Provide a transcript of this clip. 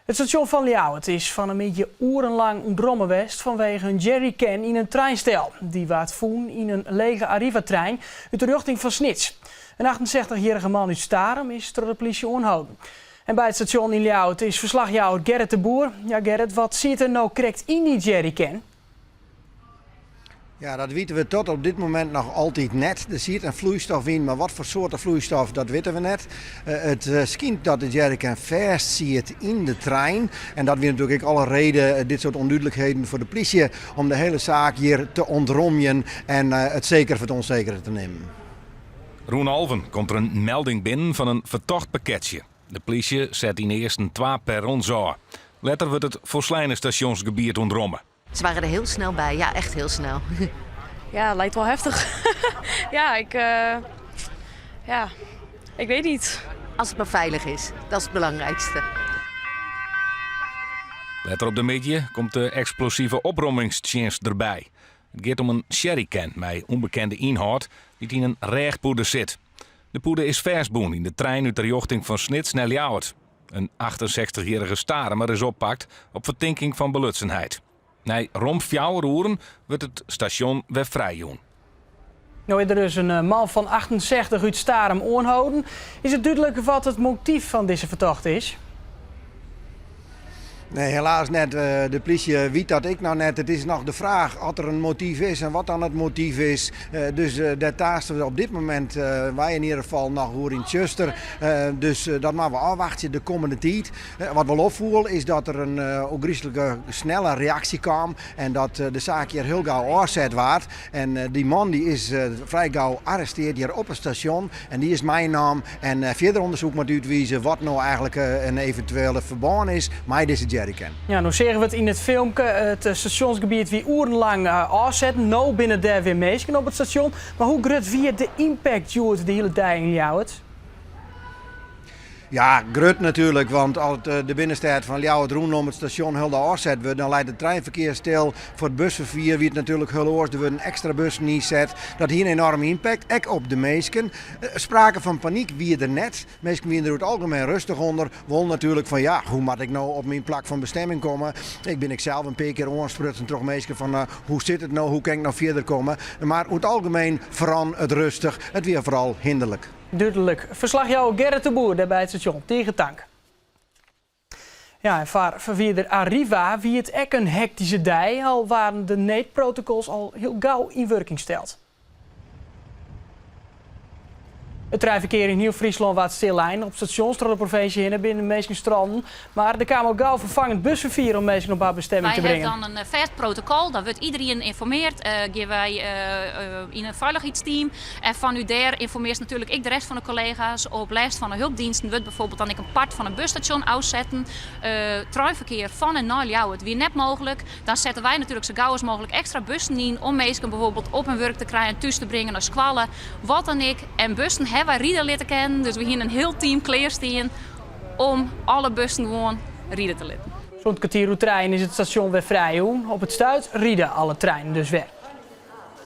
It stasjon fan Ljouwert is fan 'e middei oerenlang ûntromme west fanwege in jerrycan yn in treinstel. Dy waard fûn yn in lege Arriva-trein út de rjochting fan Snits. In 68-jierrige man út Starum is troch de plysje oanholden. En by it stasjon yn Ljouwert is ferslachjouwer Gerrit de Boer. Ja Gerrit, wat siet der no krekt yn dy jerrycan? Ja, dat witte we tot op dit momint noch altyd net. Der siet in floeistof yn, mar wat foar soarte floeistof, dat witte we net. Eh, it eh, skynt dat de jerrycan fêst siet yn de trein. En dat wie natuerlik ek alle reden, eh, dit soart ûndúdlikheden foar de plysje, om de hiele saak hjir te ûntromjen en it sekere foar it ûnsekere te nimmen. Rûn alven komt der in melding binnen fan in fertocht pakketsje. De plysje set ynearsten twa perrons ôf. Letter wurdt it folsleine stasjonsgebiet ûntromme. Ze waren er heel snel bij, ja, echt heel snel. Ja, lijkt wel heftig. Ja, ik, ja, ik weet niet. Als het maar veilig is, dat is het belangrijkste. Letter op de middei komt de eksplosive oprommingstsjinst derby. It giet om in sherrycan mei ûnbekende ynhâld dy't yn in rêchpûde sit. De pûde is fêstbûn yn de trein út de rjochting fan Snits nei Ljouwert. In 68-jierrige Starumer is oppakt op fertinking fan belutsenheid. Nei rom fjouwer oeren wurdt it stasjon wer frijjûn. No is der dus in eh, man fan 68 út Starum oanholden. Is it dúdlik wat it motyf fan dizze fertochte is? Nee, helaas net. Eh, de plysje wit dat ek noch net. It is noch de fraach oft der in motyf is en wat dan it motyf is. Eh, dus eh, dêr taaste we op dit momint wy yn ieder gefal noch oer yn tsjuster. Dus dat moatte we ôfwachtsje de kommende tiid. Wat wol opfoel is dat der in ôfgryslike snelle reaksje kaam en dat de saak hjir hiel gau ôfset waard. En dy man dy is frij gau arresteard hjir op it stasjon en dy is meinaam. En fierder ûndersyk moat útwize wat no eigenlik in eventuele ferbân is mei dizze jerrycan. Ja, no seagen we it yn it filmke. It stasjonsgebiet wie oerenlang ôfsetten. No binne der wer minsken op it stasjon. Mar hoe grut wie de ympakt hjoed de hiele dei yn Ljouwert? Ja, grut natuerlik, want as de binnenstêd fan Ljouwert rûnom it stasjon hielendal ôfset wurdt, dan leit it treinferkear stil. Foar it busferfier wie it natuerlik hiel oars, der wurden ekstra bussen ynset. Dat hie in enorme ympakt, ek op de minsken. Sprake fan panyk wie der net. Minsken wiene der oer it algemien rêstich ûnder. Wol natuerlik fan ja, hoe moat ik no op myn plak fan bestemming komme? Ik bin ek sels in pear kear oansprutsen troch minsken fan hoe sit it no, hoe kin ik no fierder komme? Mar oer it algemien ferrin it rêstich. It wie foaral hinderlik. Dúdlik. Ferslachjouwer Gerrit de Boer dêr by it stasjon. Tige tank. Ja, en foar ferfierder Arriva wie it ek in hektyske dei, al waarden de needprotokols al hiel gau yn wurking steld. It treinferkear yn hiel Fryslân waard stillein. Op stasjons troch de provinsje hinne binne minsken stranden. Mar der kaam al gau ferfangend busferfier om minsken op har bestemming Wy te hawwe bringen. dan in fêst protokol, dan wurdt iderien ynformeard, gean wy yn in feilichheidsteam en fanút dêr ynformearst natuerlik ek de rest fan de kollega's. Op lêst fan de hulpdiensten wurdt bijvoorbeeld dan ek in part fan in busstasjon ôfsetten. Treinferkear fan en nei Ljouwert wie net mooglik. Dan sette wy natuerlik sa gau as mooglik ekstra bussen yn om minsken bijvoorbeeld op hun wurk te krijen, thús te bringen, nei skoalle, wat dan ek. En bussen hawwe wy ride litte kinnen, dus we hiene in hiel team klearstean om alle bussen gewoan ride te litten. Sûnt kertier oer trijen is it stasjon wer frijjûn. Op it stuit ride alle treinen dus wer.